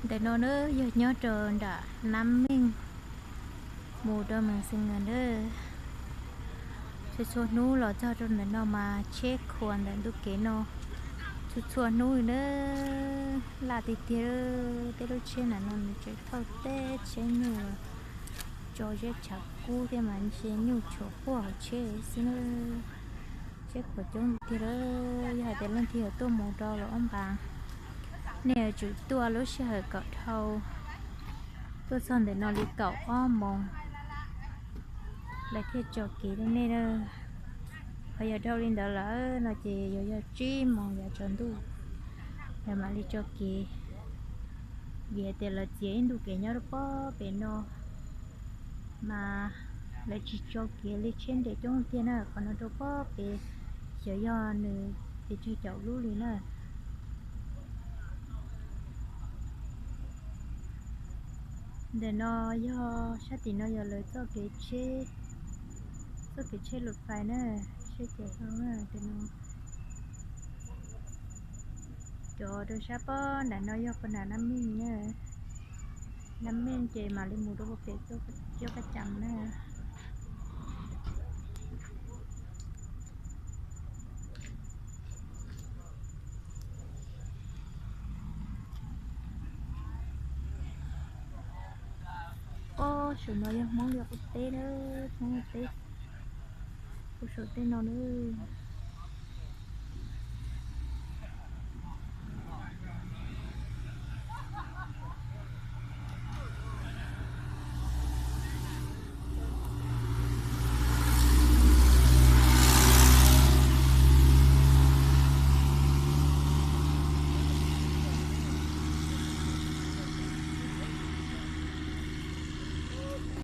Ntawm no na yog nyob rau nram Nab Meej mus rau Mees Xees Nas na. Txhua txhua hnub los txog rau ntawm no mas tsheb khuam ntawm ntu kev no txhua txhua hnub li na. Laj tiag tiag, tej lub tsheb ntawm no nws tseem thauj teb tsheb nyuj tso zeb tshav kub thiab mas ntshe nyuj tshuam quaj hauv tsheb xwb na. Tsheb khuam coob tiag lawm, yog hais tias leej twg yuav tuaj mus rau Luam Ob Npas, nej yuav tsum tuaj lub sij hawm kom dhau, tuaj txog ntawm no li kaum ob moos lawv thiaj tso kev rau nej na. Qhov yog dhau li ntawd lawm no ces yuav yog tsib moos yav tsaus ntuj lawv mam li tso kev. Vim hais tias lawv txiav ib ntu kev nyob rau pob pem no mas lawv tsis tso kev li, tsheb nres coob tiag na. Qhov no rau pob pem xyov yog nws pes tsawg caum lub li na. Ntawm no yog sab tim no yog lawv txoj kev tsheb, txoj kev tsheb lus fais na, tsheb cais hlau na. Ntawm no cov rau sab pob nram no yog puag nram Nab Meej na. Nab Meej ces mam li mus rau puag pem Coob Kab Cam na. Ob saum no yog Hmoob li ua teb na, Hmoob ua teb ua saum tej no na.